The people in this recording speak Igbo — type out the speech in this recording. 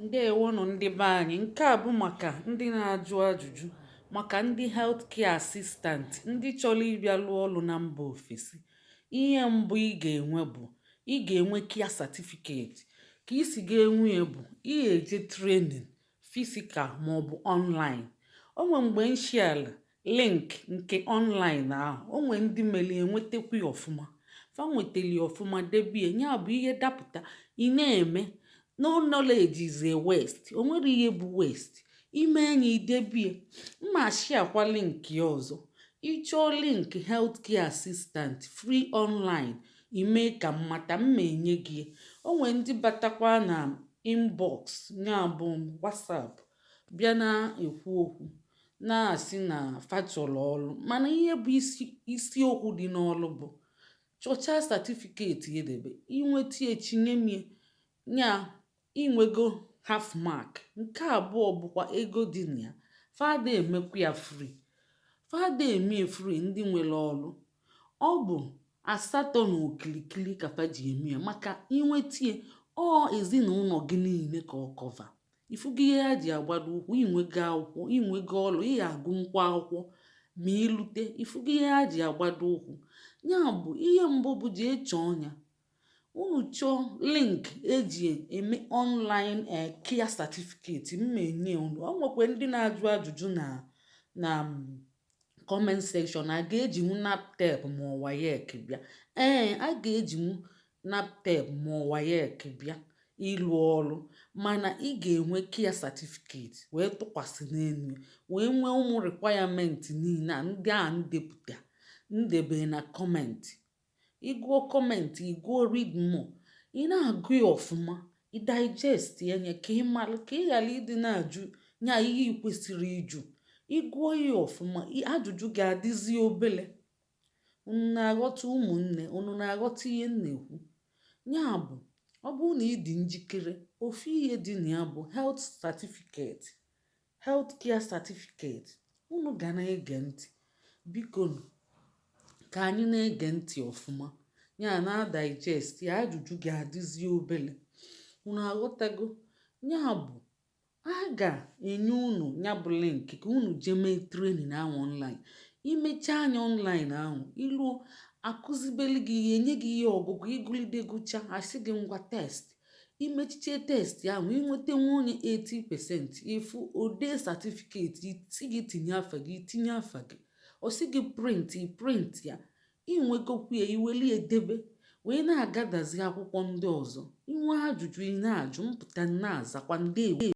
Ǹdeèwonù, ndị be anyị. Nke a bụ maka ndị na-ajụ ajụjụ maka ndị healthcare assistant, ndị chọrọ ịbịa lụọ ọrụ na mba ofesi. Ihe mbụ ị ga-enwe bụ ị ga-enwe care certificate. Ka isi ga-enwe ya bụ ị ga-eje training, physical maọbụ online. O nwe mgbe m share link nke online ahụ, o nwe ndị mere enwetakwa ya ọfụma, fa nwetali ya ọfụma, debie ya. Bụ ihe dapụta ị na-eme. No knowledge is a waste. O nwere ihe bụ waste ime anya idebie. Mma sharekwa link ya ọzọ. Ịchọọ link healthcare assistant free online, ime ka mmata mma enye gị. O nwee ndị batakwa na inbox, ya bụ WhatsApp, bịa na-ekwu okwu, na-asị na fa chọrọ ọrụ, mana ihe bụ isi isiokwu dị n'ọrụ bụ chọchaa certificate edebe. Inweta echinye mie nya, inwego half mark. Nke abụọ bụkwa ego dị na ya. Fada emekwa ya free, fada emie free. Ndị nwere ọrụ, ọ bụ asatọ na okilikili ka fa ji eme ya, maka inwetie ọ ezinụlọ gị niile ka ọ cover. Ifugo ihe ha ji agbado ụkwụ? Inwego akwụkwọ, inwego ọrụ, ị agụ nkwa akwụkwọ ma ilute. Ifugo ihe ha ji agbado ụkwụ? Ya bụ ihe mbụ bụ jee chọọ ya. Unu chọọ link eji eme online care certificate, mma enye unu. O nwekwa ndị na-ajụ ajụjụ na comment section: a ga-ejinwu NABTEB ma ọ WAEC bịa? Ee, a ga-ejinwu NABTEB ma ọ WAEC bịa ịlụ ọrụ, mana ị ga-enwe care certificate wee tụkwasị n'elu, wee nwee ụmụ requirement niile a ndị a ndepụta ndebe na comment. Ịgụọ comment, ịgụọ read more, ị na-agụ ya ọfụma, ị digest ya nya ka ị malụ, ka ị ghara ịdị na-ajụ nya ihe ị kwesịrị ịjụ. Ịgụọ ya ọfụma, ajụjụ ga-adịzi obele. Unu na-aghọta, ụmụnne? Unu na-aghọta ihe m na-ekwu? Ya bụ, ọ bụrụ na ị dị njikere, ofu ihe dị na ya bụ health certificate, health care certificate. Unu ga na-ege ntị, biko. Ka anyị na-ege ntị ọfụma ya na digest ya, ajụjụ ga-adịzi obele. Unu aghọtago? Ya bụ, a ga-enye unu ya bụ link ka unu jee mee training ahụ online. Imechaa anya online ahụ, iluo, akụzibeli gị ihe, enye gị ihe ọgụgụ, ịgụlide, gụcha, asị gị ngwa, test. Imechiche test ahụ, inweta nwa onye 80%, ịfụ ode certificate, si gị tinye afa gị, tinye afa gị, ọ sị gị print, print ya. Inwegokwu ya, iweli edebe wee na-agadazi akwụkwọ ndị ọzọ. Inwe ajụjụ, ị na-ajụ, mpụta na-azakwa. Ndewo.